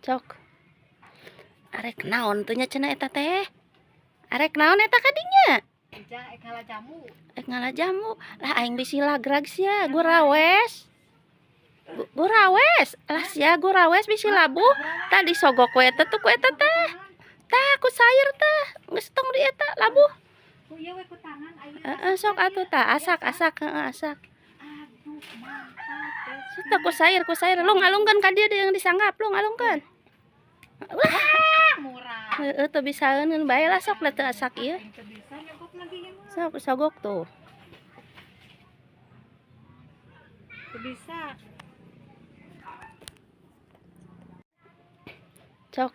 Cok. Arek naon tuh nya cenah eta teh? Arek naon eta kadinya? Eja ek ngala jamu. Ek ngala jamu. Lah aing bisi lagrag sia, gurawes. Gurawes. Lah sia gurawes bisi labuh. Tadi sogok we eta tuh ku eta teh. Tah ku sayur teh. Geus tong di eta labuh. Ku ieu we ku tangan ayeuna. Heeh, sok atuh tah asak asak heeh asak. Aduh, mantap. Tah ku sayur lung alungkeun ka dieu yang disanggap lung alungkeun. Wah, murah. Heeh, teu bisaeun bae lah sok lah teu asak ieu. Aing teu bisa nyogok lagi ieu mah. Sok sogok tuh. Teu bisa. Cok.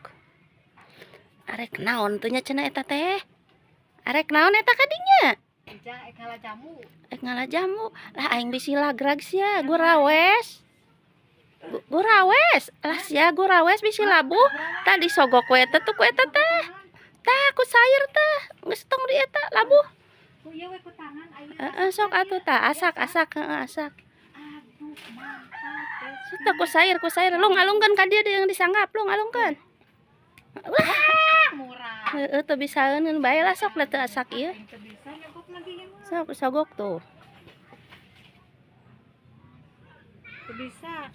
Arek naon tuh nya cenah eta teh? Arek naon eta kadinya? Eja ek ngala jamu. Ek ngala jamu. Lah aing bisi lagrag sia, gurawes. Gurawes. Lah sia gurawes bisi labuh. Tadi sogok we eta tuh ku eta teh. Tah ku sayur teh. Geus tong di eta labuh. Ku ieu we ku tangan ayeuna. Heeh, sok atuh tah asak asak heeh asak. Aduh, mantap. Tah ku sayur lung alungkeun ka dieu yang disanggap lung alungkeun. Wah, murah. Heeh, teu bisaeun bae lah sok lah teu asak ieu. Aing teu bisa nyogok lagi ieu mah. Sok sogok tuh. Teu bisa.